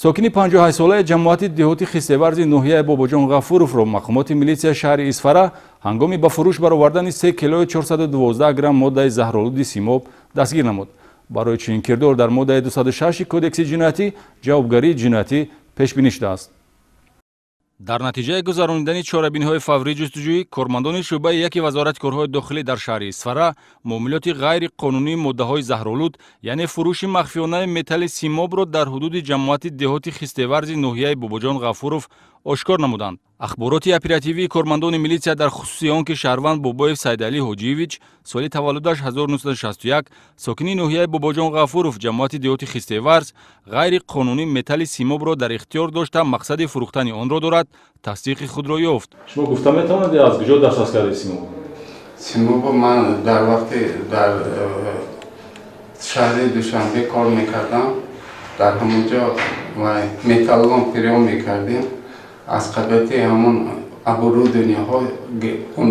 Сокини 58-солаи ҷамоати деҳоти Хистеварзи ноҳияи Бобоҷон Ғафуровро мақомоти милитсияи шаҳри Исфара ҳангоми ба фурӯш баровардани 3 килою 412 грамм моддаи заҳролуди симоб дастгир намуд. Барои чунин кирдор дар моддаи 206 Кодекси ҷиноятӣ ҷавобгарии ҷиноятӣ пешбинӣ шудааст. Дар натиҷаи гузаронидани чорабиниҳои фаврии ҷустуҷӯӣ, кормандони шӯъбаи яки Вазорати корҳои дохилӣ дар шаҳри Исфара муомилоти ғайриқонунии моддаҳои заҳролуд, яъне фурӯши махфиёнаи металли симобро дар ҳудуди ҷамоати деҳоти Хистеварзи ноҳияи Бобоҷон Ғафуров ошкор намуданд. Ахбороти оперативии кормандони милитсия дар хусуси он ки шаҳрванд Бобоев Сайдалӣ Ҳоҷиевич, соли таваллудаш 1961, сокини ноҳияи Бобоҷон Ғафуров, ҷамоати деҳоти Хистеварз, ғайриқонунӣ металли симобро дар ихтиёр дошта, мақсади фурӯхтани онро дорад, тасдиқи худро ёфт. Шумо гуфта метавонед, аз куҷо дастрас кардед симоб? Симобо ман дар вақте дар шаҳри Душанбе кор мекардам, дар ҳамон ҷо металлолом приём мекардем, аз қабати ҳамон оборудованияҳо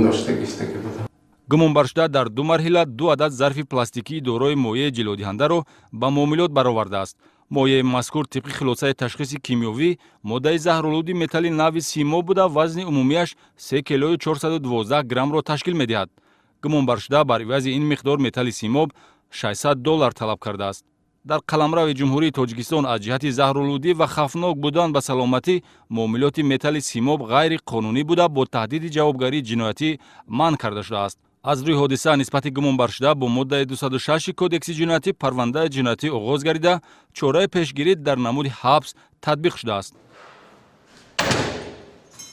дошта гирифтагӣ будам. Гумонбаршуда дар ду марҳила ду адад зарфи пластикии дорои моеи ҷилодиҳандаро ба муомилот баровардааст. Моеи мазкур тибқи хулосаи ташхиси кимиёвӣ моддаи заҳролуди металли нави симоб буда, вазни умумиаш 3 килою 412 граммро ташкил медиҳад. Гумонбаршуда бар ивази ин миқдор металли симоб 600 доллар талаб кардааст. Дар қаламрави Ҷумҳурии Тоҷикистон аз ҷиҳати заҳролудӣ ва хавфнок будан ба саломатӣ муомилоти металли симоб ғайриқонунӣ буда, бо таҳдиди ҷавобгарии ҷиноятӣ манъ карда шудааст. Аз рӯи ҳодиса нисбати гумонбаршуда бо моддаи 206 Кодекси ҷиноятӣ парвандаи ҷиноятӣ оғоз гардида, чораи пешгирӣ дар намуди ҳабс татбиқ шудааст.